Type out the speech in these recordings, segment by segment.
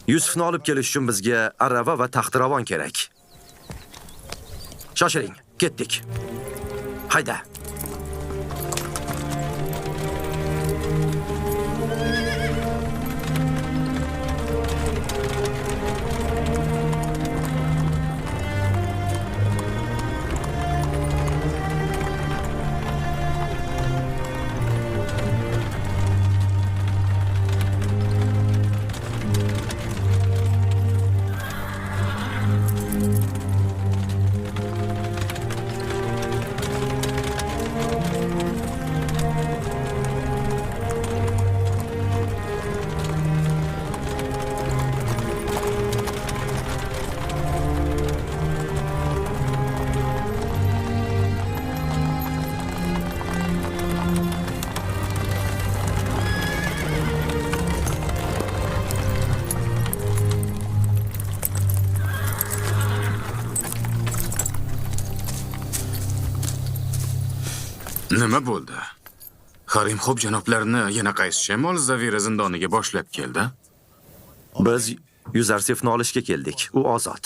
Yusufni olib kelish uchun bizga arava va taxtiravon kerak. Shoshiling, ketdik. Hayda. Nima bo'ldi? Harimxo'p janoblarini yana qaysi shamol Zavira zindoniga boshlab keldi? Biz Yuzarsifni olishga keldik. U ozod.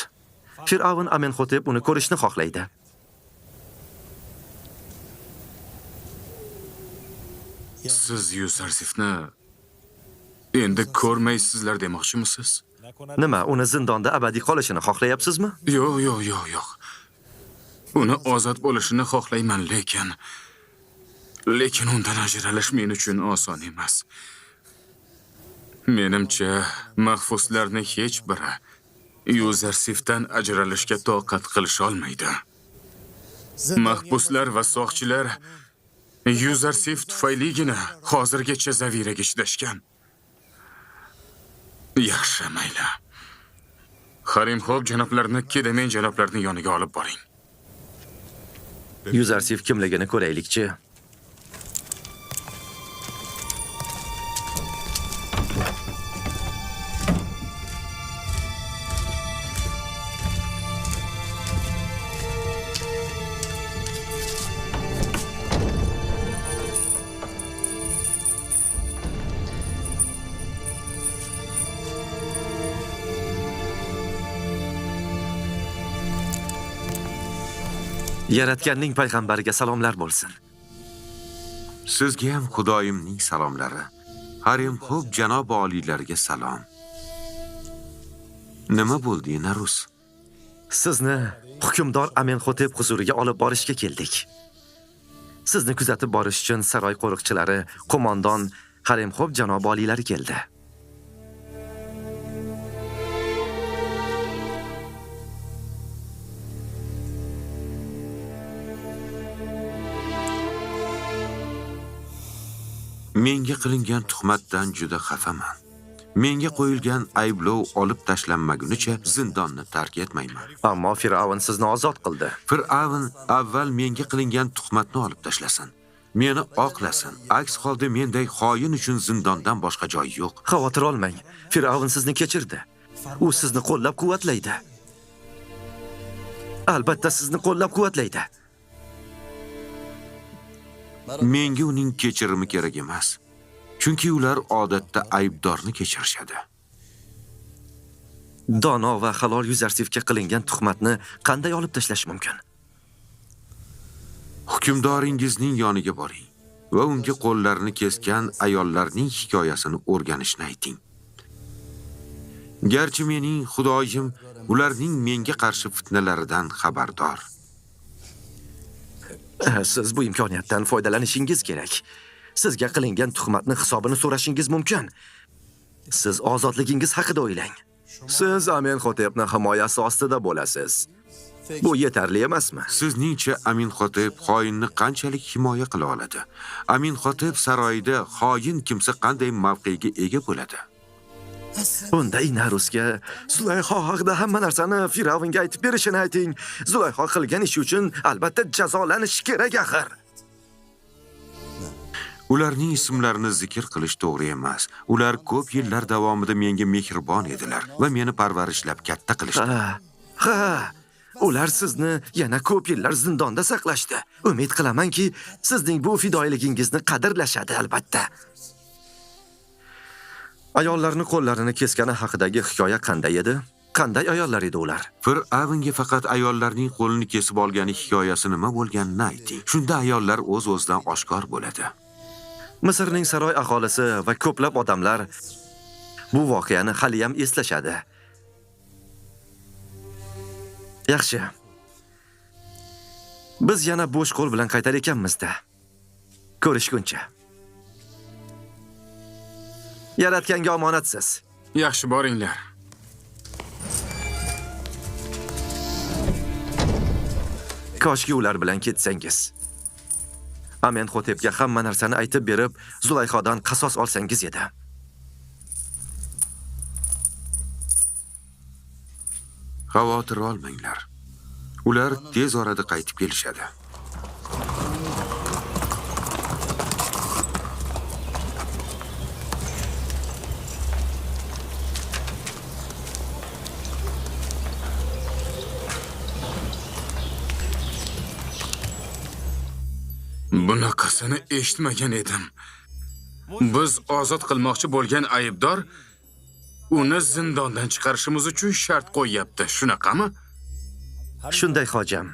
Fir'avn Amenxotep uni ko'rishni xohlaydi. Siz Yuzarsifni endi ko'rmaysizlar demoqchimisiz? Nima, uni zindonda abadiy qolishini xohlayapsizmi? Yo'q, yo'q, yo'q, yo'q. Uni ozod bo'lishini xohlayman, lekin undan ajralish men uchun oson emas. Menimcha, mahbuslarning hech biri Yuzarsifdan ajralishga toqat qilisha olmaydi. Mahbuslar va soqchilar Yuzarsif tufayligina hozirgacha Zaviraga chidashgan. Yaxshi, mayli. Harimxo'p janoblarini Kedamen janoblarining yoniga olib boring. Yuzarsif kimligini ko'raylikchi. Yaratganning payg'ambariga salomlar bo'lsin. Sizga ham Xudoyimning salomlari. Harimxo'p janob oliylariga salom. Nima bo'ldi, Narus? Sizni hukmdor Amenxotep huzuriga olib borishga keldik. Sizni kuzatib borish uchun saroy qo'riqchilari, qo'mondon Harimxo'p janob oliylari keldi. Menga qilingan tuhmatdan juda xafaman. Menga qo'yilgan ayblov olib tashlanmagunicha zindonni tark etmayman. Ammo Fir'avn sizni ozod qildi. Fir'avn avval menga qilingan tuhmatni olib tashlasin. Meni oqlasin. Aks holda menday xoin uchun zindondan boshqa joy yo'q. Xavotir olmang. Fir'avn sizni kechirdi. U sizni qo'llab-quvvatlaydi. Albatta sizni qo'llab-quvvatlaydi. Menga uning kechirimi kerak emas. Chunki ular odatda aybdorni kechirishadi. Dono va halol Yuzarsifga qilingan tuhmatni qanday olib tashlash mumkin? Hukmdoringizning yoniga boring va unga qo'llarini kesgan ayollarning hikoyasini o'rganishni ayting. Garchi mening Xudoyim ularning menga qarshi fitnalaridan xabardor. Siz bu imkoniyatdan foydalanishingiz kerak. Sizga qilingan tuhmatni hisobini so'rashingiz mumkin. Siz ozodligingiz haqida o'ylang. Siz Amenxotepni himoyasi ostida bo'lasiz. Bu yetarli emasmi? Sizningcha Aminxotep xoinni qanchalik himoya qila oladi? Aminxotep saroyida xoin kimsa qanday mavqega ega bo'ladi? Unda Inarusga Zulayho haqida hamma narsani Fir'avnga aytib berishini ayting. Zulayho qilgan ishi uchun albatta jazolanishi kerak axir. Ularning ismlarini zikr qilish to'g'ri emas. Ular ko'p yillar davomida menga mehribon edilar va meni parvarishlab katta qilishdi. Ha, ha. Ular sizni yana ko'p yillar zindonda saqlashdi. Umid qilamanki, sizning bu fidoyiligingizni qadrlashadi albatta. Ayollarni qo'llarini keskani haqidagi hikoya qanday edi? Qanday ayollar edi ular? Fir'avnga faqat ayollarning qo'lini kesib olgani hikoyasi nima bo'lganini ayting. Shunda ayollar o'z-o'zidan oshkor bo'ladi. Misrning saroy aholisi va ko'plab odamlar bu voqeani haliyam eslashadi. Yaxshi. Biz yana bo'sh qo'l bilan qaytar ekanmiz-da. Ko'rishguncha. Yaratganga omonatsiz. Yaxshi boringlar. Koshki ular bilan ketsangiz. Amenxotepga hamma narsani aytib berib, Zulayhodan qasos olsangiz edi. Xavotir olmanglar. Ular tez orada qaytib kelishadi. Bunaqasini eshitmagan edim. Biz ozod qilmoqchi bo'lgan aybdor uni zindondan chiqarishimiz uchun shart qo'yyapti. Shunaqami? Shunday hojam.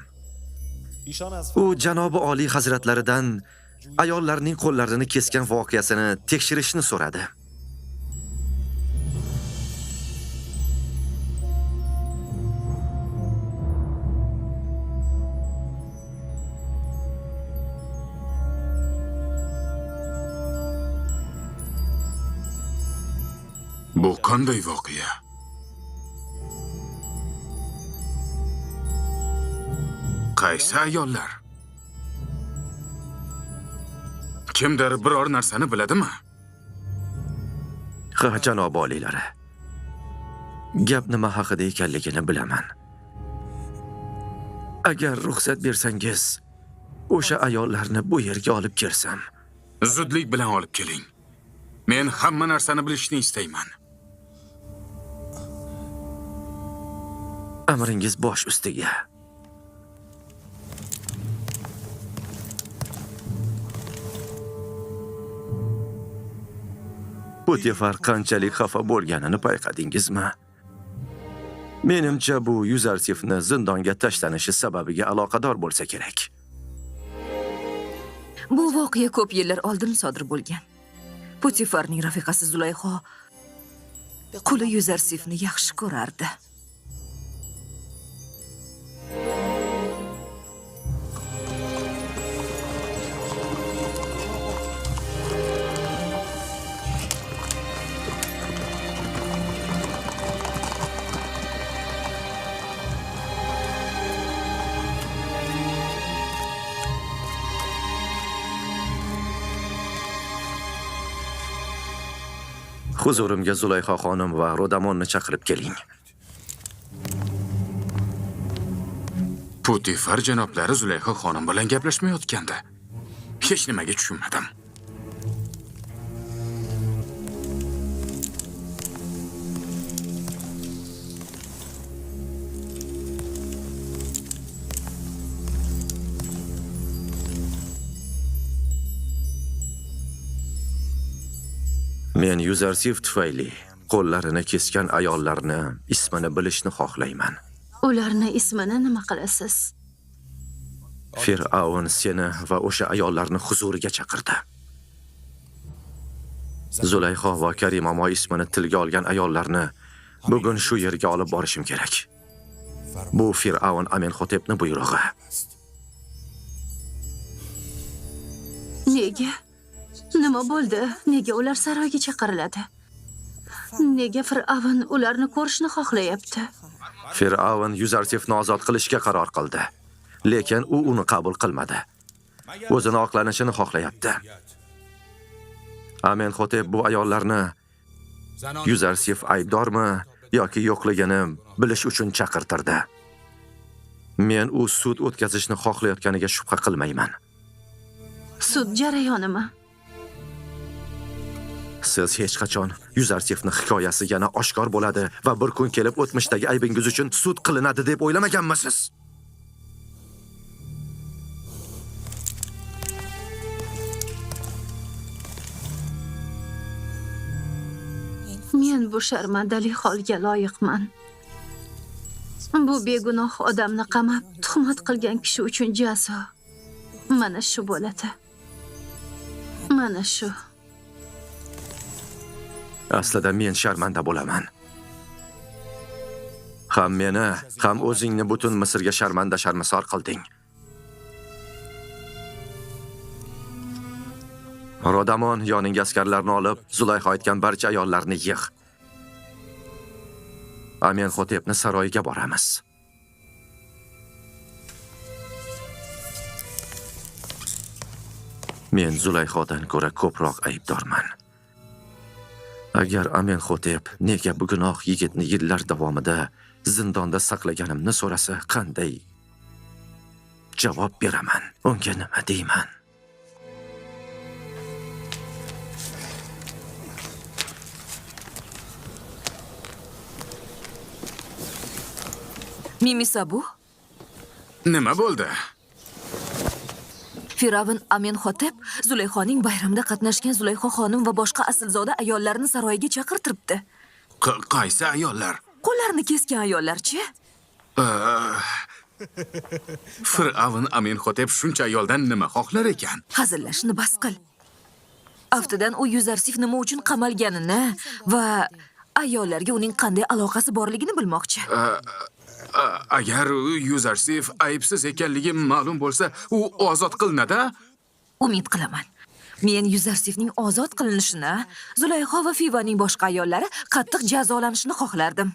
U janobi oliy hazratlaridan ayollarning qo'llarini kesgan voqeasini tekshirishni so'radi. Bu qanday voqea? Qaysi ayollar? Kimdir biror narsani biladimi? Ha, janobi oliylari. Gap nima haqida ekanligini bilaman. Agar ruxsat bersangiz, o'sha ayollarni bu yerga olib kelsam. Zudlik bilan olib keling. Men hamma narsani bilishni istayman. Amringiz bosh ustiga. Potifar qanchalik xafa bo'lganini payqadingizmi? Menimcha bu Yuzarsifni zindonga tashlanishi sababiga aloqador bo'lsa kerak. Bu voqea ko'p yillar oldin sodir bo'lgan. Potifarning rafiqasi Zulayho quli Yuzarsifni yaxshi ko'rardi. Huzurimga Zulayho xonim va Rodamonni chaqirib keling. Potifar janoblari Zulayho xonim bilan gaplashmayotganda hech nimaga tushunmadim. Men Yuzarsif tufayli qo'llarini kesgan ayollarni ismini bilishni xohlayman. Ularni ismini nima qilasiz? Fir'avn seni va o'sha ayollarni huzuriga chaqirdi. Zulayho va Karimomo ismini tilga olgan ayollarni bugun shu yerga olib borishim kerak. Bu Fir'avn Amenxotepning buyrug'i. Nega? Nima bo'ldi? Nega ular saroyga chaqiriladi? Nega Fir'avn ularni ko'rishni xohlayapti? Fir'avn Yuzarsifni ozod qilishga qaror qildi. Lekin u uni qabul qilmadi. O'zini oqlanishini xohlayapti. Amenxotep bu ayollarni Yuzarsif aybdormi yoki yo'qligini bilish uchun chaqirtirdi. Men u sud o'tkazishni xohlayotganiga shubha qilmayman. Sud jarayonimi? Siz hech qachon Yuzarsifning hikoyasi yana oshkor bo'ladi va bir kun kelib o'tmishdagi aybingiz uchun sud qilinadi deb o'ylamaganmisiz? Men bu sharmandali holga loyiqman. Bu begunoh odamni qamab, tuhmat qilgan kishi uchun jazo mana shu bo'ladi. Mana shu. Aslida men sharmanda bo'laman. Ham meni, ham o'zingni butun Misrga sharmanda sharmisor qilding. Rodamon, yoningga askarlarni olib, Zulayho aytgan barcha ayollarni yig'. Amenxotepni saroyiga boramiz. Men Zulayhodan ko'ra ko'proq aybdorman. Agar Amenxotep nega bugunoq yigitni yillar davomida zindonda saqlaganimni so'rasa, qanday javob beraman? Unga nima deyman? Mimisabu? Nima bo'ldi? Firavn Amenxotep Zulayhoning bayramda qatnashgan Zulayho xonim va boshqa aslzoda ayollarni saroyiga chaqirtiribdi. Qaysi ayollar? Qo'llarini kesgan ayollarchi? Firavn Amenxotep shuncha ayoldan nima xohlar ekan? Hazillashni bas qil. Aftidan u Yuzarsif nima uchun qamalganini va ayollarga uning qanday aloqasi borligini bilmoqchi. Agar Yuzarsif aybsiz ekanligi ma'lum bo'lsa, u ozod qilinadi? Umid qilaman. Men Yuzarsifning ozod qilinishini, Zulayho va Fivaning boshqa ayollari qattiq jazolanishini xohlardim.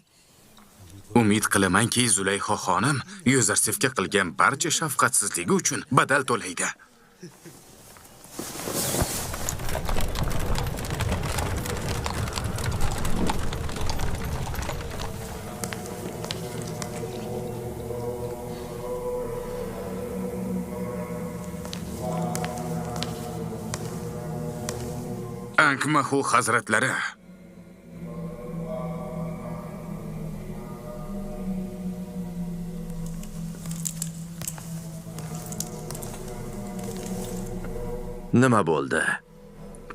Umid qilamanki, Zulayho xonim Yuzarsifga qilgan barcha shafqatsizligi uchun badal to'laydi. Ankmahu hazratlari. Nima bo'ldi?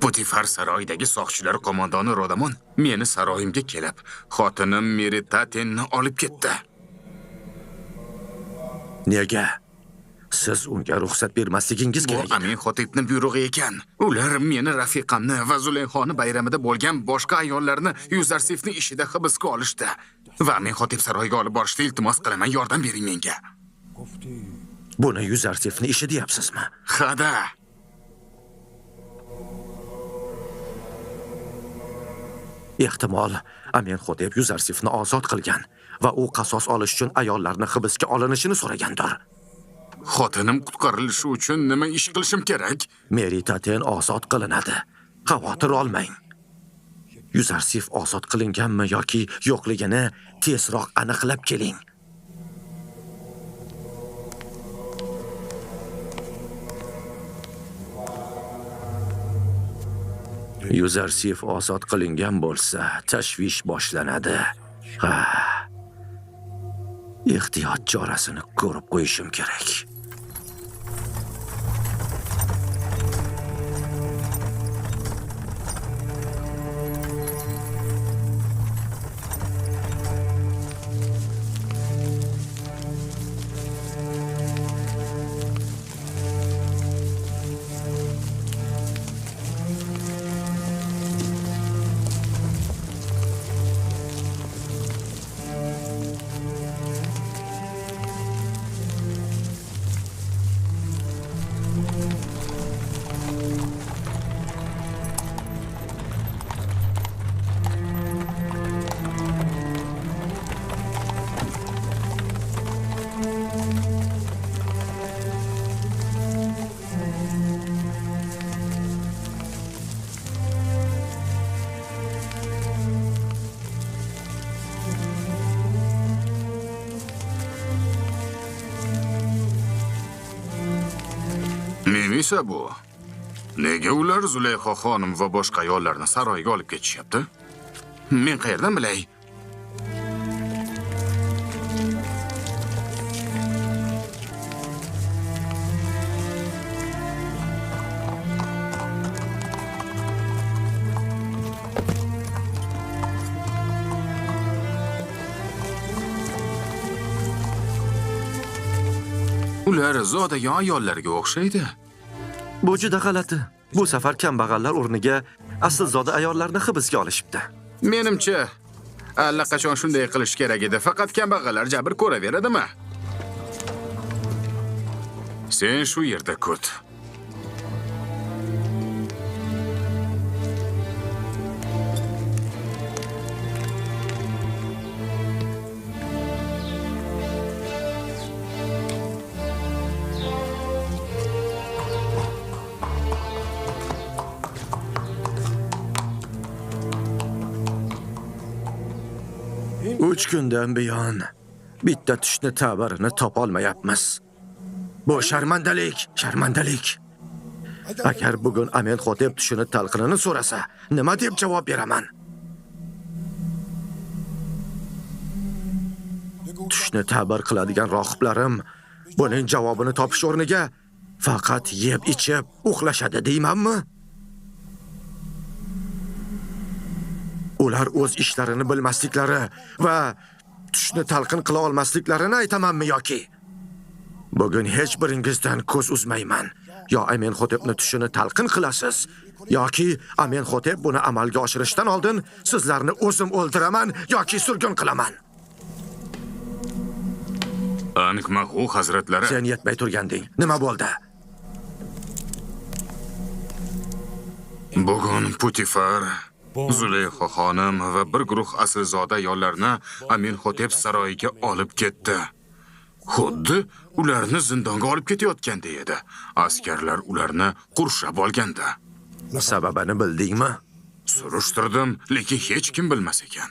Putifar saroyidagi soqchilar qo'mondoni Rodamon meni saroyimga kelib, xotinim Meritatenni olib ketdi. Nega? Siz unga ruxsat bermasligingiz kerak. Bu Amenxotepning buyrug'i ekan. Ular meni rafiqamni va Zulayhoni bayramida bo'lgan boshqa ayollarni Yuzarsifning ishida hibsga olishdi. Va Amenxotep saroyiga olib borishda iltimos qilaman, yordam bering menga. Buni Yuzarsifning ishi deyapsizmi? Ha-da. Ehtimol Amenxotep Yuzarsifni ozod qilgan va u qasos olish uchun ayollarni hibsga olinishini so'ragandir. Xotinim qutqarilishi uchun nima ish qilishim kerak? Meritaten ozod qilinadi. Xavotir olmang. Yuzarsif ozod qilinganmi yoki yo'qligini tezroq aniqlab keling. Yuzarsif ozod qilingan bo'lsa, tashvish boshlanadi. Ha. Ehtiyot chorasini ko'rib qo'yishim kerak. Mimisa bu. Nega ular Zulayho xonim va boshqa ayollarni saroyga olib ketishyapti? Men qayerdan bilay? Ular zodagon ayollarga o'xshaydi. Bu juda g'alati. Bu safar kambag'allar o'rniga aslzoda ayollarni hibsga olishibdi. Menimcha, allaqachon shunday qilish kerak edi. Faqat kambag'allar jabr ko'raveradimi? Sen shu yerda kut. Uch kundan buyon bitta tushni ta'birini topolmayapmiz. Bu sharmandalik, sharmandalik. Agar bugun Amenxotep tushini talqinini so'rasa, nima deb javob beraman? Tushni ta'bir qiladigan rohiblarim buning javobini topish o'rniga faqat yeb ichib uxlashadi deymanmi? Ular o'z ishlarini bilmasliklari va tushni talqin qila olmasliklarini aytamanmi yoki? Bugun hech biringizdan ko'z uzmayman. Yo Amenxotepni tushini talqin qilasiz, yoki Amenxotep buni amalga oshirishdan oldin sizlarni o'zim o'ldiraman yoki surgun qilaman. Ankmahu hazratlari. Sen yetmay turganding. Nima bo'ldi? Bugun Putifar, Zuleyxa xonim va bir guruh aslzoda ayollarni Amenxotep saroyiga olib ketdi. Xuddi ularni zindonga olib ketayotganday edi. Askarlar ularni qurshab olgandi. Sababini bildingmi? Surishtirdim, lekin hech kim bilmas ekan.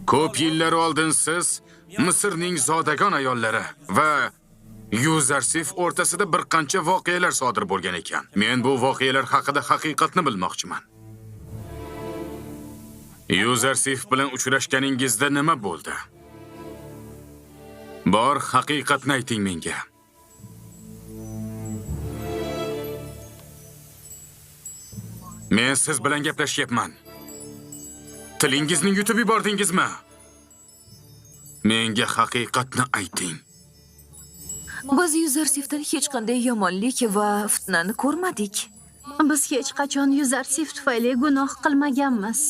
Ko'p yillar oldin siz Misrning zodagon ayollari va Yuzarsif o'rtasida bir qancha voqealar sodir bo'lgan ekan. Men bu voqealar haqida haqiqatni bilmoqchiman. Yuzarsif bilan uchrashganingizda nima bo'ldi? Bor haqiqatni ayting menga. Men siz bilan gaplashyapman. Tilingizni yutib yubordingizmi? Menga haqiqatni ayting. Biz Yuzarsifdan hech qanday yomonlik va fitnani ko'rmadik. Biz hech qachon Yuzarsif tufayli gunoh qilmaganmiz.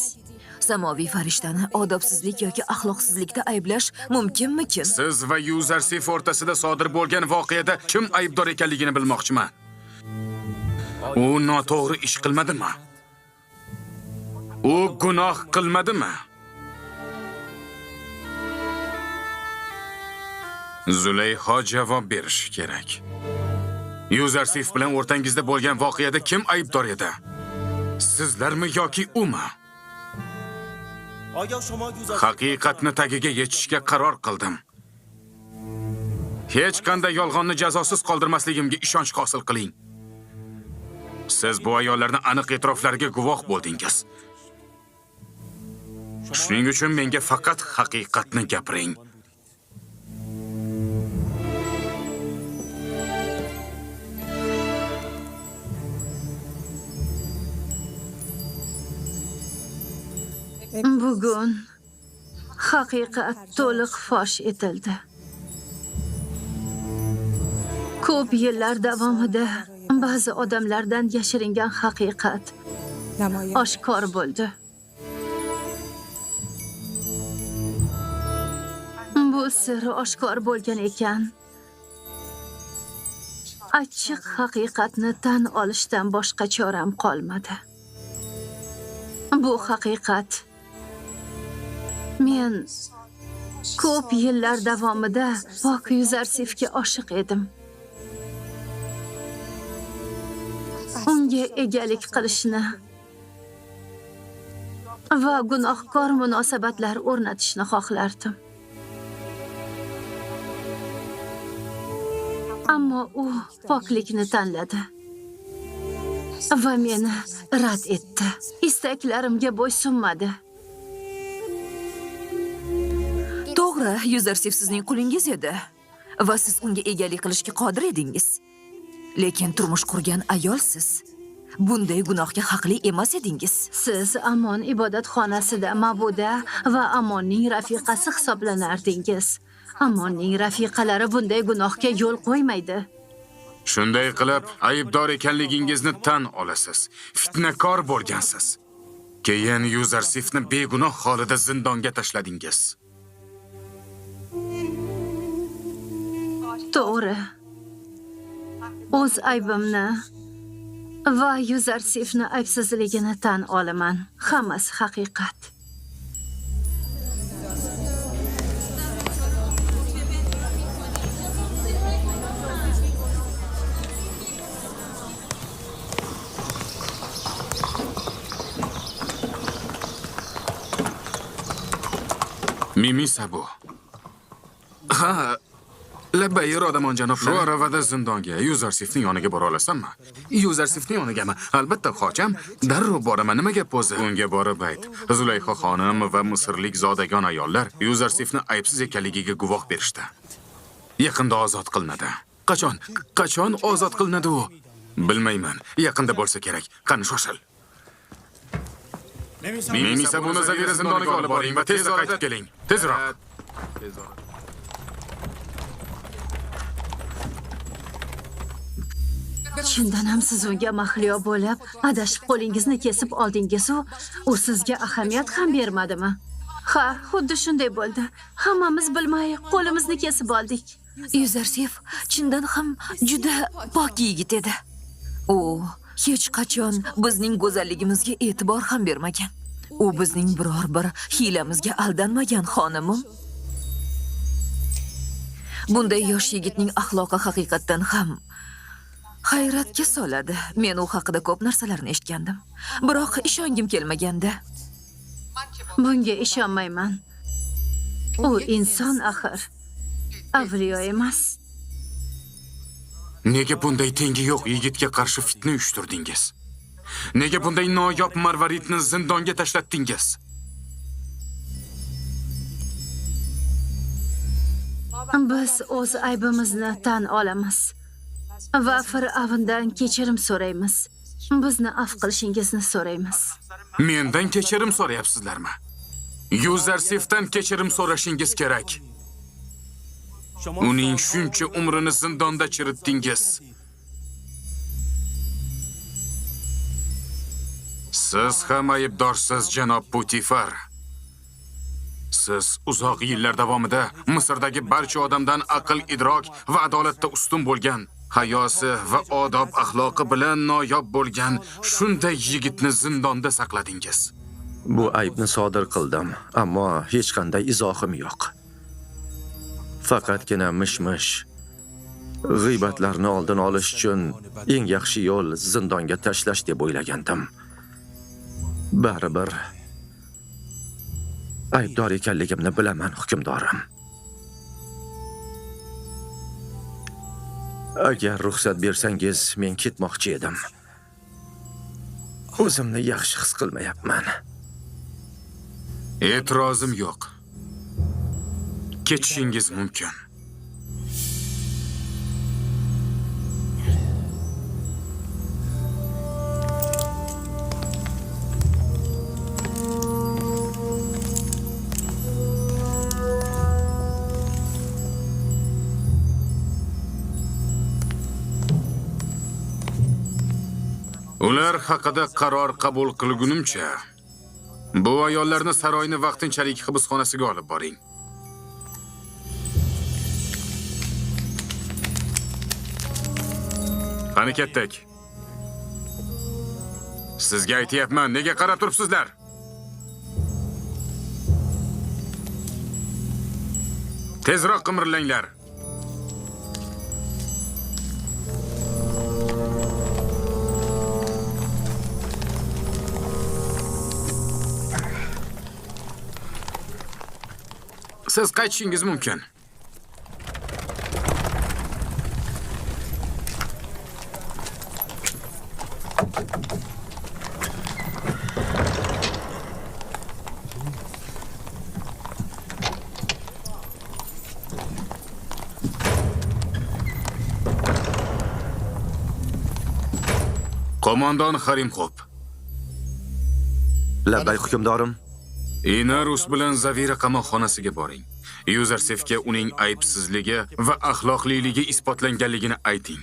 Samoviy farishtani odobsizlik yoki axloqsizlikda ayblash mumkinmikin? Siz va Yuzarsif o'rtasida sodir bo'lgan voqeada kim aybdor ekanligini bilmoqchiman. U noto'g'ri ish qilmadimi? U gunoh qilmadimi? Zuleyxo javob berishi kerak. Yuzarsif bilan o'rtangizda bo'lgan voqeada kim aybdor edi? Sizlarmi yoki umi? Haqiqatni tagiga yetishga qaror qildim. Hech qanday yolg'onni jazosiz qoldirmasligimga ishonch hosil qiling. Siz bu ayollarni aniq e'tiroflariga guvoh bo'ldingiz. Shuning uchun menga faqat haqiqatni gapiring. Bugun haqiqat to'liq fosh etildi. Ko'p yillar davomida ba'zi odamlardan yashiringan haqiqat oshkor bo'ldi. Bu sir oshkor bo'lgan ekan, achchiq haqiqatni tan olishdan boshqa choram qolmadi. Bu haqiqat men ko'p yillar davomida pok Yuzarsifga oshiq edim. Unga egalik qilishni va gunohkor munosabatlar o'rnatishni xohlardim. Ammo u poklikni tanladi va meni rad etdi. Istaklarimga bo'ysunmadi. To'g'ri, Yuzarsif sizning qulingiz edi va siz unga egalik qilishga qodir edingiz. Lekin turmush qurgan ayolsiz. Bunday gunohga haqli emas edingiz. Siz Amon ibodatxonasida ma'buda va Amonning rafiqasi hisoblanardingiz. Amonning rafiqalari bunday gunohga yo'l qo'ymaydi. Shunday qilib, aybdor ekanligingizni tan olasiz. Fitnakor bo'lgansiz. Keyin Yuzarsifni begunoh holida zindonga tashladingiz. To'g'ri. O'z aybimni va Yuzarsifni aybsizligini tan olaman. Hammasi haqiqat. Mimisa bu. Ha, labbay Rodamon janoblari. Shu aravada zindonga Yuzarsifning yoniga bora olasanmi? Yuzarsifning yonigami? Albatta, xocham, darrov boraman. Nima gap o'zi? Unga borib ayt. Zulayho xonim va misrlik zodagon ayollar Yuzarsifni aybsiz ekanligiga guvoh berishdi. Yaqinda ozod qilinadi. Qachon? Qachon ozod qilinadi u? Bilmayman. Yaqinda bo'lsa kerak. Qani shoshil. Mimisa buni Zavira zindoniga olib boring va tezroq qaytib keling. Tezroq. Chindan ham siz unga mahliyo bo'lib, adashib qo'lingizni kesib oldingiz-u, u sizga ahamiyat ham bermadimi? Ha, xuddi shunday bo'ldi. Hammamiz bilmay qo'limizni kesib oldik. Yuzarsif chindan ham juda pok yigit edi. U hech qachon bizning go'zalligimizga e'tibor ham bermagan. U bizning biror bir hiylamizga aldanmagan, xonimim. Bunday yosh yigitning axloqi haqiqatdan ham hayratga soladi. Men u haqida ko'p narsalarni eshitgandim. Biroq ishongim kelmaganda. Bunga ishonmayman. U inson axir. Avliyo emas. Nega bunday tengi yo'q yigitga qarshi fitna uyushtirdingiz? Nega bunday noyob marvaridni zindonga tashlatdingiz? Biz o'z aybimizni tan olamiz va Fir'avndan kechirim so'raymiz. Bizni af qilishingizni so'raymiz. Mendan kechirim so'rayapsizlarmi? Yuzarsifdan kechirim so'rashingiz kerak. Uning shuncha umrini zindonda chiritdingiz. Siz ham aybdorsiz, janob Putifar. Siz uzoq yillar davomida Misrdagi barcha odamdan aql, idrok va adolatda ustun bo'lgan, hayosi va odob axloqi bilan noyob bo'lgan shunday yigitni zindonda saqladingiz. Bu aybni sodir qildim, ammo hech qanday izohim yo'q. Faqatgina mish-mish, g'iybatlarni oldini olish uchun eng yaxshi yo'l zindonga tashlash deb o'ylagandim. Baribir aybdor ekanligimni bilaman, hukmdorim. Agar ruxsat bersangiz, men ketmoqchi edim. O'zimni yaxshi his qilmayapman. E'tirozim yo'q. Ketishingiz mumkin. Ular haqida qaror qabul qilgunimcha, bu ayollarni saroyni vaqtinchalik hibsxonasiga olib boring. Qani ketdik. Sizga aytyapman, nega qarab turibsizlar? Tezroq qimirlanglar. Siz qaytishingiz mumkin. Qo'mondon Harimxo'p. Labbay hukmdorim. Inarus bilan Zavira qamoqxonasiga boring. Yuzarsifga uning aybsizligi va axloqliligi isbotlanganligini ayting.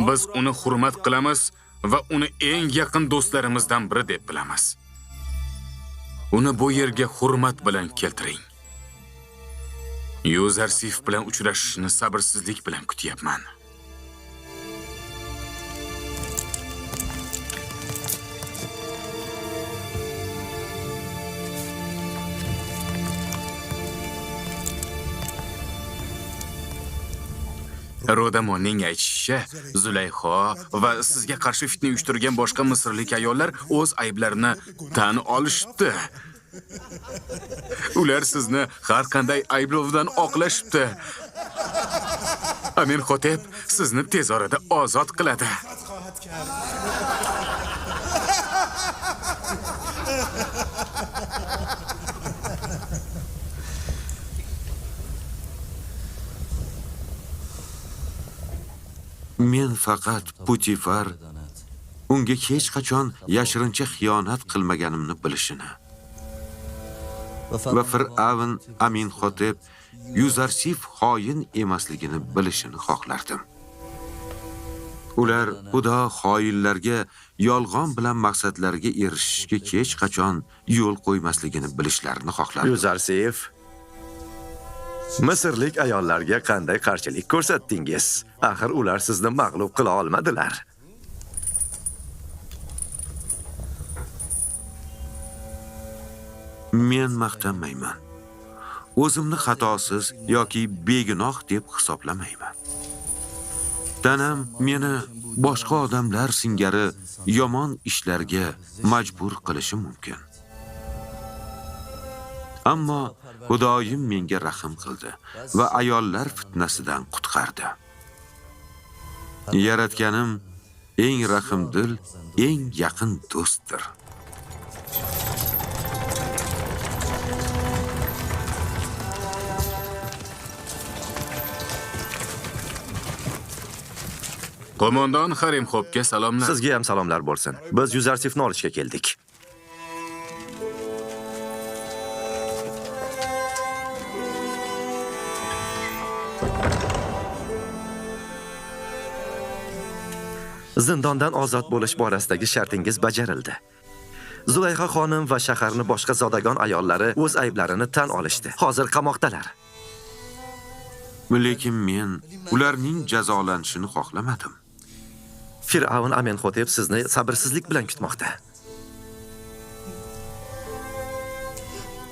Biz uni hurmat qilamiz va uni eng yaqin do'stlarimizdan biri deb bilamiz. Uni bu yerga hurmat bilan keltiring. Yuzarsif bilan uchrashishni sabrsizlik bilan kutyapman. Rodamonning aytishicha, Zulayho va sizga qarshi fitna uyushtirgan boshqa misrlik ayollar o'z ayblarini tan olishibdi. Ular sizni har qanday ayblovdan oqlashibdi. Amenhotep sizni tez orada ozod qiladi. Men faqat Putifar unga hech qachon yashirincha xiyonat qilmaganimni bilishini va Fir'avn Amenhotep Yuzarsif xoin emasligini bilishini xohlardim. Ular Xudo xoinlarga yolg'on bilan maqsadlariga erishishga hech qachon yo'l qo'ymasligini bilishlarini xohlardim. Yuzarsif, Misrlik ayollarga qanday qarshilik ko'rsatdingiz? Axir ular sizni mag'lub qila olmadilar. Men maqtanmayman. O'zimni xatosiz yoki begunoh deb hisoblamayman. Tanam meni boshqa odamlar singari yomon ishlarga majbur qilishi mumkin. Ammo Xudoyim menga rahm qildi va ayollar fitnasidan qutqardi. Yaratganim eng rahimdil, eng yaqin do'stdir. Qo'mondon Harimxobga salomlar. Sizga ham salomlar bo'lsin. Biz Yuzarsifni olishga keldik. Zindondan ozod bo'lish borasidagi shartingiz bajarildi. Zulayho xonim va shaharning boshqa zodagon ayollari o'z ayblarini tan olishdi. Hozir qamoqdalar. Lekin men ularning jazolanishini xohlamadim. Fir'avn Amenhotep sizni sabrsizlik bilan kutmoqda.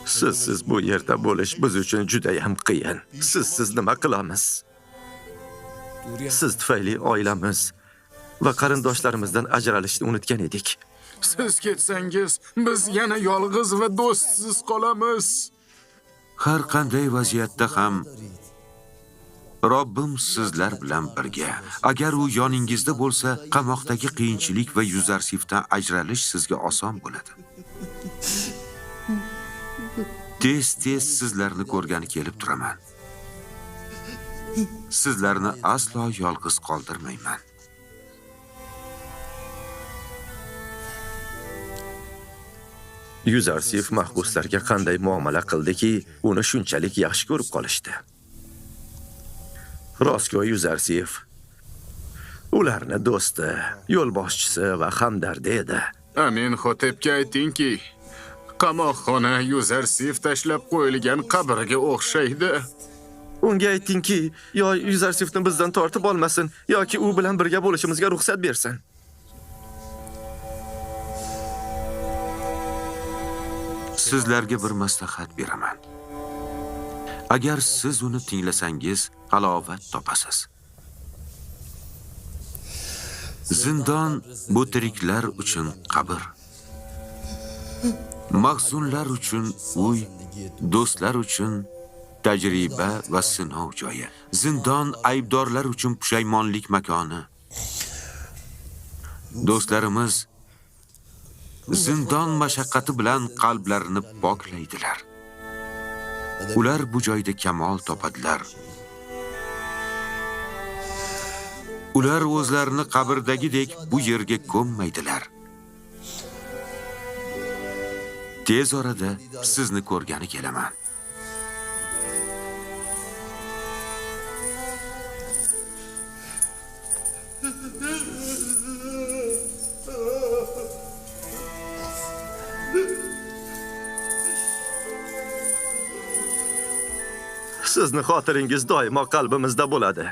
Sizsiz bu yerda bo'lish biz uchun juda ham qiyin. Sizsiz nima qilamiz? Siz tufayli oilamiz va qarindoshlarimizdan ajralishni unutgan edik. Siz ketsangiz, biz yana yolg'iz va do'stsiz qolamiz. Har qanday vaziyatda ham Robbim sizlar bilan birga. Agar u yoningizda bo'lsa, qamoqdagi qiyinchilik va Yuzarsifdan ajralish sizga oson bo'ladi. Tez-tez sizlarni ko'rgani kelib turaman. Sizlarni aslo yolg'iz qoldirmayman. Yuzarsif mahbuslarga qanday muomala qildiki, uni shunchalik yaxshi ko'rib qolishdi. Rostgo'y Yuzarsif ularni do'sti, yo'lboshchisi va hamdardi edi. Amenhotepga aytingki, qamoqxona Yuzarsif tashlab qo'yilgan qabrga o'xshaydi. Unga aytingki, yo Yuzarsifni bizdan tortib olmasin, yoki u bilan birga bo'lishimizga ruxsat bersin. Sizlarga bir maslahat beraman. Agar siz uni tinglasangiz, halovat topasiz. Zindon bu tiriklar uchun qabr. Mahzunlar uchun uy, do'stlar uchun tajriba va sinov joyi. Zindon aybdorlar uchun pushaymonlik makoni. Do'stlarimiz zindon mashaqqati bilan qalblarini poklaydilar. Ular bu joyda kamol topadilar. Ular o'zlarini qabrdagidek bu yerga ko'mmaydilar. Tez orada sizni ko'rgani kelaman. Sizni xotiringiz doimo qalbimizda bo'ladi.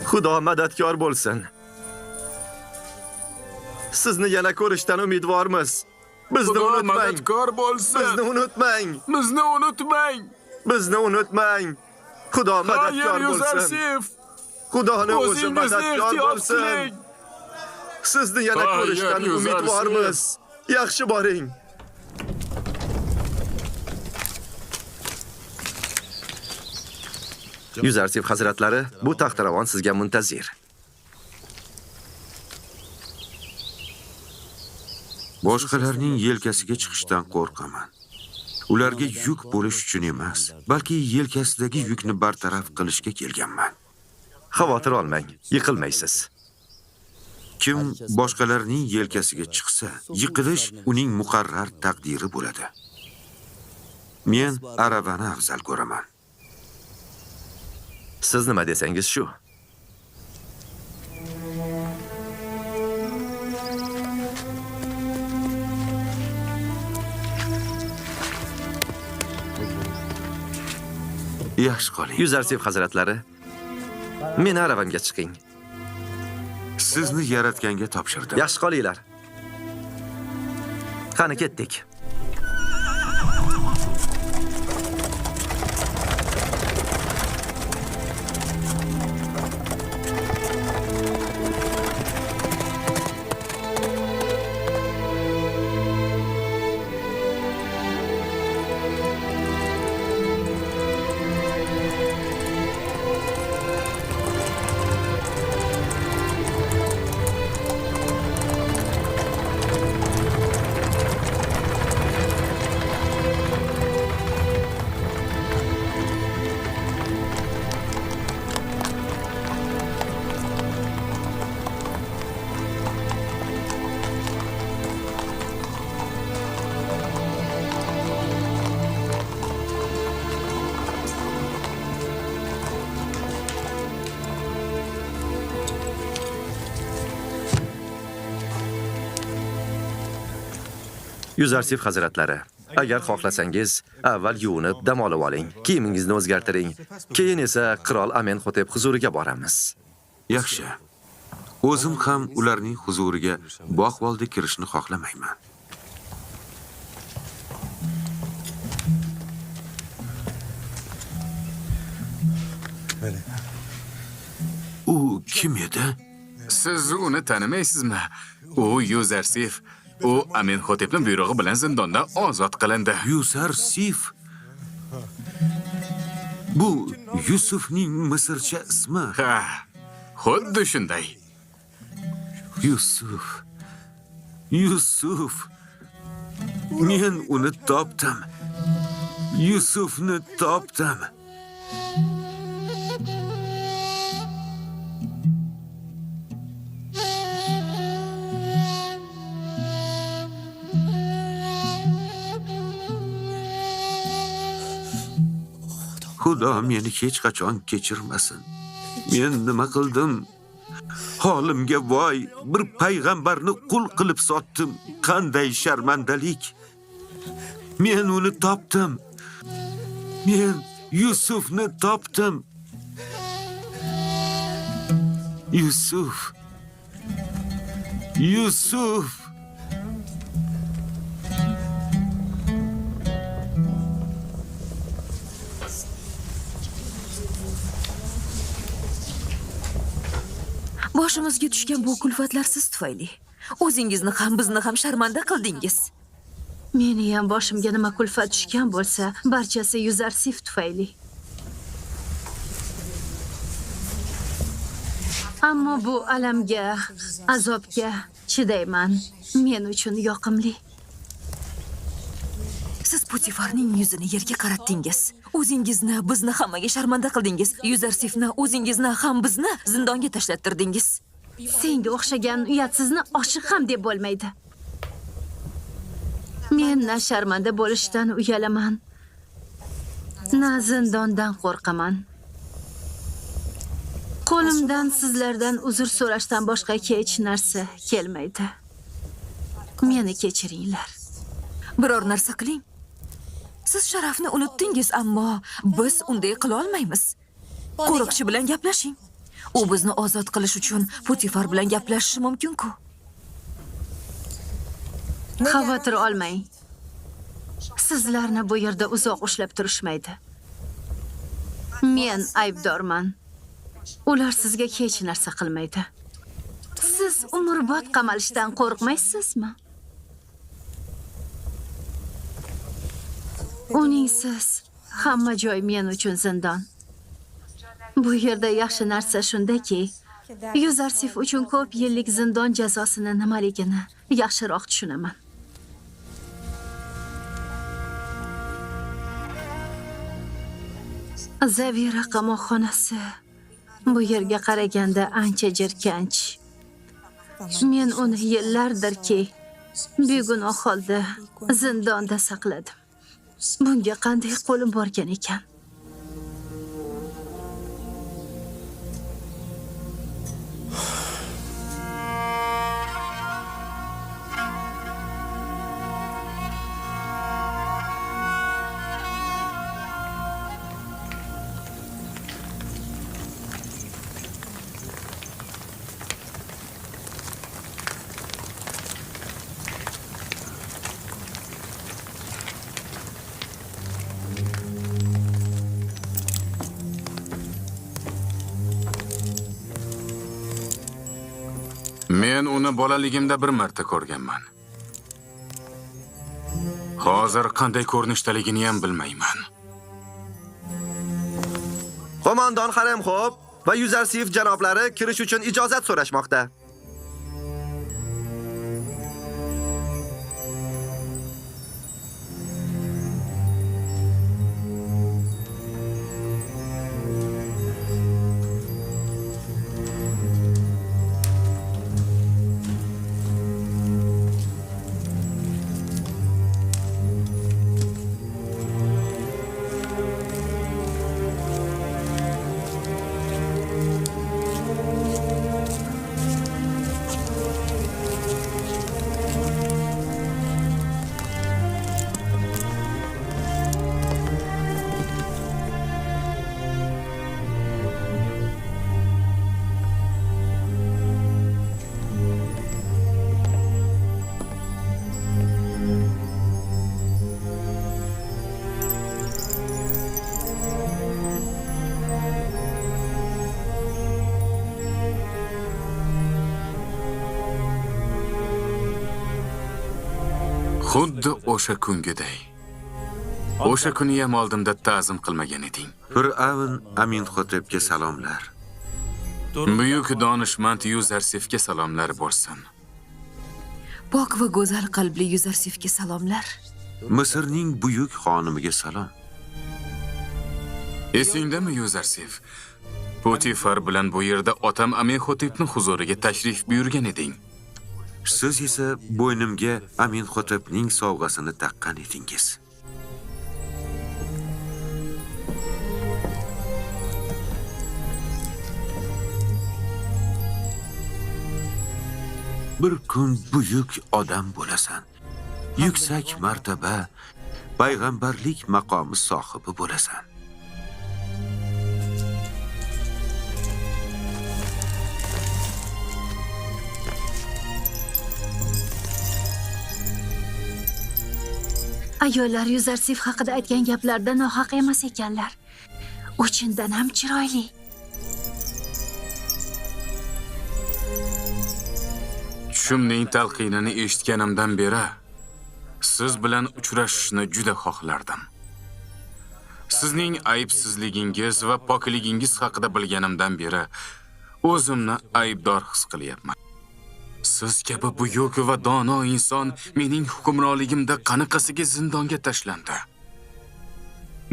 Xudo madadkor bo'lsin. Sizni yana ko'rishdan umidvormiz. Bizni Xudo unutmang. madadkor bo'lsin. Bizni unutmang. Bizni unutmang. Bizni unutmang. Xudo madadkor Xayr bo'lsin. Yuzarsif. Xudoni o'zi O'zingizni madadkor ehtiyot bo'lsin. qiling. Sizni yana Xayr, ko'rishdan Yuzarsif. umidvormiz. Yaxshi boring. Yuzarsif hazratlari, bu taxtiravon sizga muntazir. Boshqalarning yelkasiga chiqishdan qo'rqaman. Ularga yuk bo'lish uchun emas, balki yelkasidagi yukni bartaraf qilishga kelganman. Xavotir olmang, yiqilmaysiz. Kim boshqalarning yelkasiga chiqsa, yiqilish uning muqarrar taqdiri bo'ladi. Men aravani afzal ko'raman. Siz nima desangiz shu. Yaxshi qoling. Yuzarsif hazratlari, meni aravamga chiqing. Sizni yaratganga topshirdim. Yaxshi qolinglar. Qani ketdik. Yuzarsif hazratlari, agar xohlasangiz, avval yuvinib dam olib oling, kiyimingizni o'zgartiring. Keyin esa qirol Amenxotep huzuriga boramiz. Yaxshi. O'zim ham ularning huzuriga bu ahvolda kirishni xohlamayman. U kim edi? Siz uni tanimaysizmi? U Yuzarsif. U Amenxotepning buyrug'i bilan zindondan ozod qilindi. Yuzarsif. Bu Yusufning misrcha ismi. Ha, xuddi shunday. Yusuf. Yusuf. Men uni topdim. Yusufni topdim. Xudo meni hech qachon kechirmasin. Men nima qildim? Holimga voy, bir payg'ambarni qul qilib sotdim. Qanday sharmandalik! Men uni topdim. Men Yusufni topdim. Yusuf. Yusuf. Boshimizga tushgan bu kulfatlar siz tufayli. O'zingizni ham bizni ham sharmanda qildingiz. Meni ham boshimga nima kulfat tushgan bo'lsa, barchasi Yuzarsif tufayli. Ammo bu alamga, azobga chidayman. Men uchun yoqimli. Siz Putifarning yuzini yerga qaratdingiz. O'zingizni, bizni hammaga sharmanda qildingiz. Yuzarsifni, o'zingizni ham bizni zindonga tashlattirdingiz. Senga o'xshagan uyatsizni oshiq ham deb bo'lmaydi. Men Men na sharmanda bo'lishdan uyalaman, na zindondan qo'rqaman. Qo'limdan sizlardan uzr so'rashdan boshqa hech narsa kelmaydi. Meni kechiringlar. Biror narsa qiling. Siz sharafni unutdingiz, ammo biz unday qila olmaymiz. Qo'riqchi bilan gaplashing. U bizni ozod qilish uchun Potifar bilan gaplashishi mumkin-ku. Xavotir olmang. Sizlarni bu yerda uzoq ushlab turishmaydi. Men aybdorman. Ular sizga hech narsa qilmaydi. Siz umrbod qamalishdan qo'rqmaysizmi? Uningsiz hamma joy men uchun zindon. Bu yerda yaxshi narsa shundaki, Yuzarsif uchun ko'p yillik zindon jazosini nimaligini yaxshiroq tushunaman. Zavira qamoqxonasi bu yerga qaraganda ancha jirkanch. Men uni yillardirki begunoh holda zindonda saqladim. Bunga qanday qo'lim borgan ekan? Men uni bolaligimda bir marta ko'rganman. Hozir qanday ko'rinishdaligini ham bilmayman. Qo'mondon Haremxob va Yuzarsif janoblari kirish uchun ijozat so'rashmoqda. Xuddi o'sha kungiday. O'sha kuni ham oldimda ta'zim qilmagan eding. Fir'avn Aminxotepga salomlar. Buyuk donishmand Yuzarsifga salomlar bo'lsin. Pok va go'zal qalbli Yuzarsifga salomlar. Misrning buyuk xonimiga salom. Esingdami Yuzarsif? Potifar bilan bu yerda otam Aminxotepning huzuriga tashrif buyurgan eding. Siz esa bo'ynimga Aminxotepning sovg'asini taqqan edingiz. Bir kun buyuk odam bo'lasan. Yuksak martaba, payg'ambarlik maqomi sohibi bo'lasan. Ayollar Yuzarsif haqida aytgan gaplarda nohaq emas ekanlar. U chindan ham chiroyli. Tushimning talqinini eshitganimdan beri siz bilan uchrashishni juda xohlardim. Sizning aybsizligingiz va pokligingiz haqida bilganimdan beri o'zimni aybdor his qilyapman. Siz kabi buyuk va dono inson mening hukmronligimda qanaqasiga zindonga tashlandi.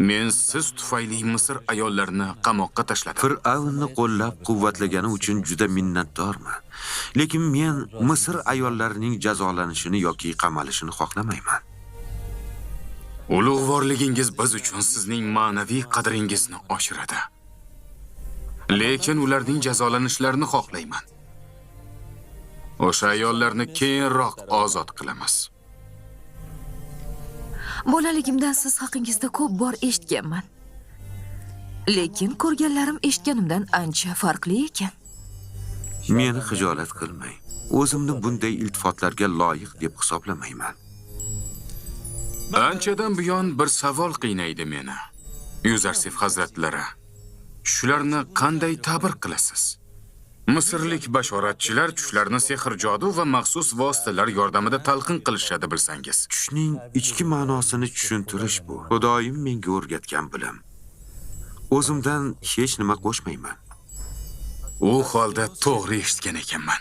Men siz tufayli Misr ayollarini qamoqqa tashladim. Fir'avnni qo'llab-quvvatlagani uchun juda minnatdorman. Lekin men Misr ayollarining jazolanishini yoki qamalishini xohlamayman. Ulug'vorligingiz biz uchun sizning ma'naviy qadringizni oshiradi. Lekin ularning jazolanishlarini xohlayman. O'sha ayollarni keyinroq ozod qilamiz. Bolaligimdan siz haqingizda ko'p bor eshitganman. Lekin ko'rganlarim eshitganimdan ancha farqli ekan. Meni xijolat qilmang. O'zimni bunday iltifotlarga loyiq deb hisoblamayman. Anchadan buyon bir savol qiynaydi meni. Yuzarsif hazratlari, tushlarni qanday ta'bir qilasiz? Misrlik bashoratchilar tushlarni sehr-jodu va maxsus vositalar yordamida talqin qilishadi, bilsangiz. Tushning ichki ma'nosini tushuntirish bu. Xudoyim menga o'rgatgan bilim. O'zimdan hech nima qo'shmayman. U holda to'g'ri eshitgan ekanman.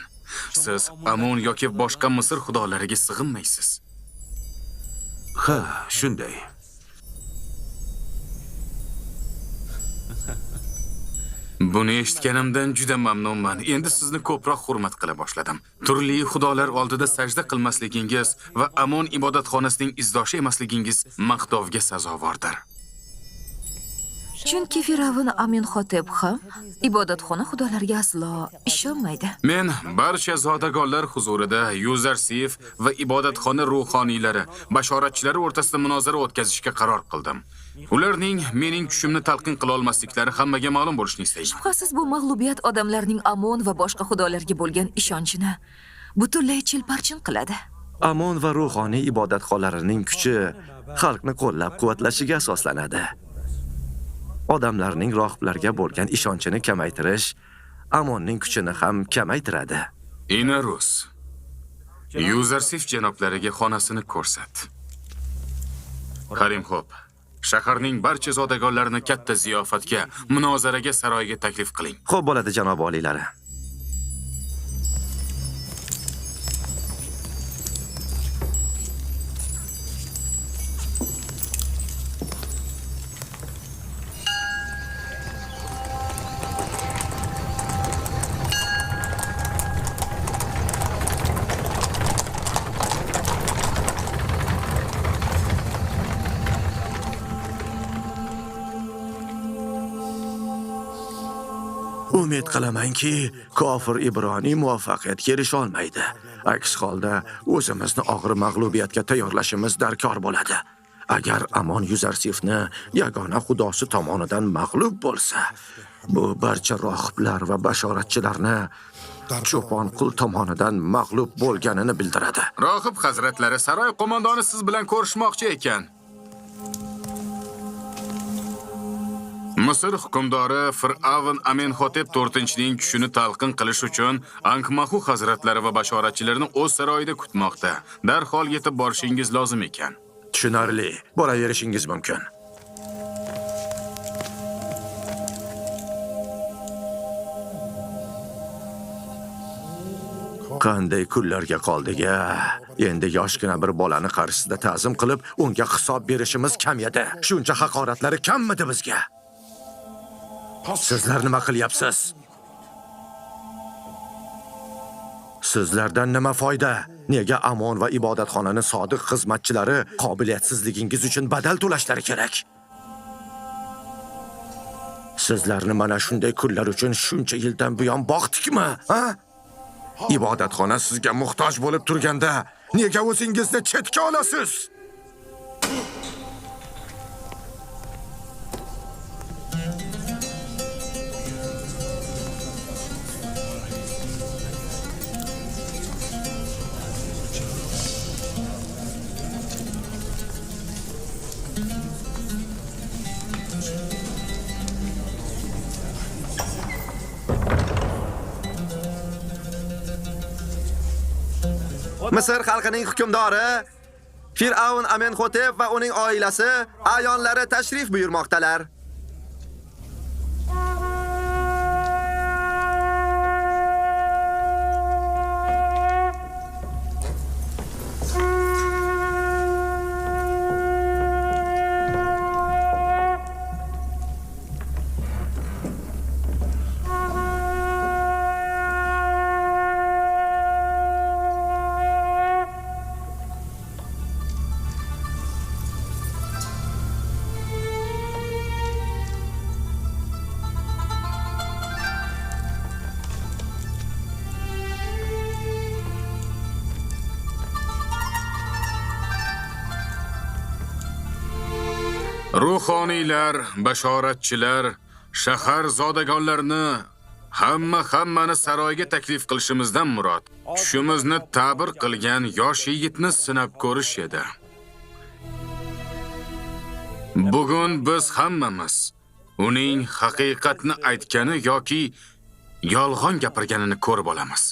Siz Amon yoki boshqa Misr xudolariga sig'inmaysiz. Ha, shunday. Buni eshitganimdan juda mamnunman. Endi sizni ko'proq hurmat qila boshladim. Turli xudolar oldida sajda qilmasligingiz va Amon ibodatxonasining izdoshi emasligingiz maqtovga sazovordir. Chunki Firavun Amenhotep ham ibodatxona xudolariga aslo ishonmaydi. Men barcha zodagonlar huzurida Yuzarsif va ibodatxona ruhoniylari, bashoratchilari o'rtasida munozara o'tkazishga qaror qildim. Ularning mening tushimni talqin qila olmasliklari hammaga ma'lum bo'lishini istayman. Shubhasiz bu mag'lubiyat odamlarning Amon va boshqa xudolarga bo'lgan ishonchini butunlay chilparchin qiladi. Amon va ruhoniy ibodatxonalarining kuchi xalqni qo'llab-quvvatlashiga asoslanadi. Odamlarning rohiblarga bo'lgan ishonchini kamaytirish Amonning kuchini ham kamaytiradi. Inarus, Yuzarsif janoblariga xonasini ko'rsat. Harimxo'p, shaharning barcha zodagonlarini katta ziyofatga, munozaraga saroyga taklif qiling. Xo'p bo'ladi, janob oliylari. Umid qilamanki, kofir Ibroniy muvaffaqiyatga erisha olmaydi. Aks holda o'zimizni og'ir mag'lubiyatga tayyorlashimiz darkor bo'ladi. Agar Amon Yuzarsifni yagona xudosi tomonidan mag'lub bo'lsa, bu barcha rohiblar va bashoratchilarni cho'pon qul tomonidan mag'lub bo'lganini bildiradi. Rohib hazratlari, saroy qo'mondoni siz bilan ko'rishmoqchi ekan. Misr hukmdori Fir'avn Amenhotep 4-ning tushini talqin qilish uchun Ankmahu hazratlari va bashoratchilarni o'z saroyida kutmoqda. Darhol yetib borishingiz lozim ekan. Tushunarli. Boraverishingiz mumkin. Qanday kunlarga qoldik-a? Endi yoshgina bir bolani qarshisida ta'zim qilib, unga hisob berishimiz kam edi. Shuncha haqoratlari kammidi bizga? Sizlar nima qilyapsiz? Sizlardan nima foyda? Nega Amon va ibodatxonani sodiq xizmatchilari qobiliyatsizligingiz uchun badal to'lashlari kerak? Sizlarni mana shunday kunlar uchun shuncha yildan buyon boqdikmi, ha? Ibodatxona sizga muhtoj bo'lib turganda nega o'zingizni chetga olasiz? Misr xalqining hukmdori Fir'avn Amenhotep va uning oilasi ayonlari tashrif buyurmoqdalar. Ruhoniylar, bashoratchilar, shahar zodagonlarini hammani saroyga taklif qilishimizdan murod tushimizni ta'bir qilgan yosh yigitni sinab ko'rish edi. Bugun biz hammamiz uning haqiqatni aytgani yoki yolg'on gapirganini ko'rib olamiz.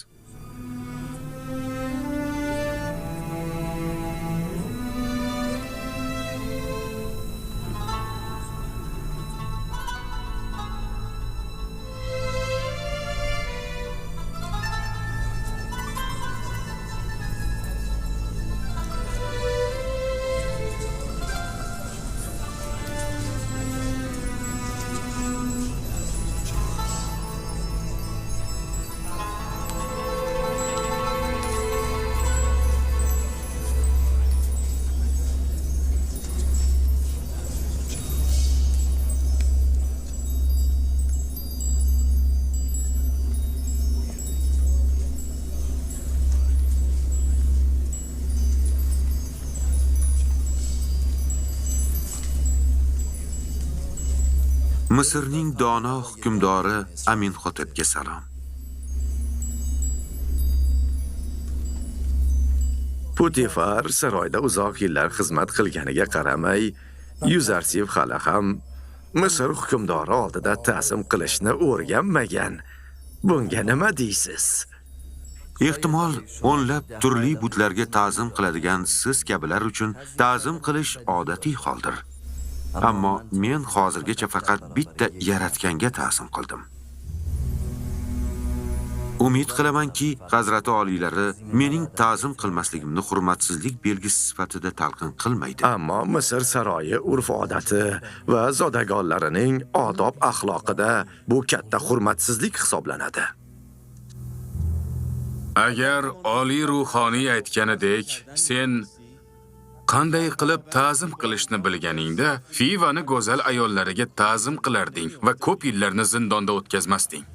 Misrning dono hukmdori Aminxotepga salom. Putifar saroyda uzoq yillar xizmat qilganiga qaramay, Yuzarsif hali ham Misr hukmdori oldida ta'zim qilishni o'rganmagan. Bunga nima deysiz? Ehtimol o'nlab turli butlarga ta'zim qiladigan siz kabilar uchun ta'zim qilish odatiy holdir. Ammo men hozirgacha faqat bitta yaratganga ta'zim qildim. Umid qilamanki, Hazrati oliylari mening ta'zim qilmasligimni hurmatsizlik belgisi sifatida talqin qilmaydi. Ammo Misr saroyi urf-odati va zodagonlarining odob axloqida bu katta hurmatsizlik hisoblanadi. Agar oliy ruhoniy aytganidek, sen qanday qilib ta'zim qilishni bilganingda, Fivani go'zal ayollariga ta'zim qilarding va ko'p yillarni zindonda o'tkazmasding.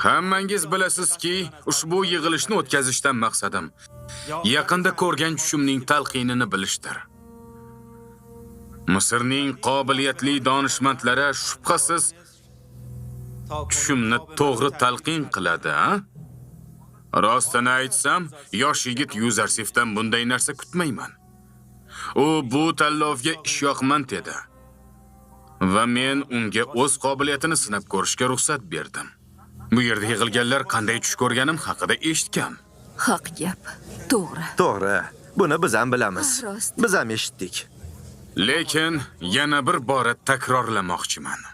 Hammangiz bilasizki, ushbu yig'ilishni o'tkazishdan maqsadim yaqinda ko'rgan tushimning talqinini bilishdir. Misrning qobiliyatli donishmandlari shubhasiz tushimni to'g'ri talqin qiladi, a? Rostini aytsam, yosh yigit Yuzarsifdan bunday narsa kutmayman. U bu tanlovga ishyoqmand edi va men unga o'z qobiliyatini sinab ko'rishga ruxsat berdim. Bu yerda yig'ilganlar qanday tush ko'rganim haqida eshitgan. Haq gap. To'g'ri. To'g'ri. Buni biz ham bilamiz. Rost. Biz ham eshitdik. Lekin yana bir bora takrorlamoqchiman.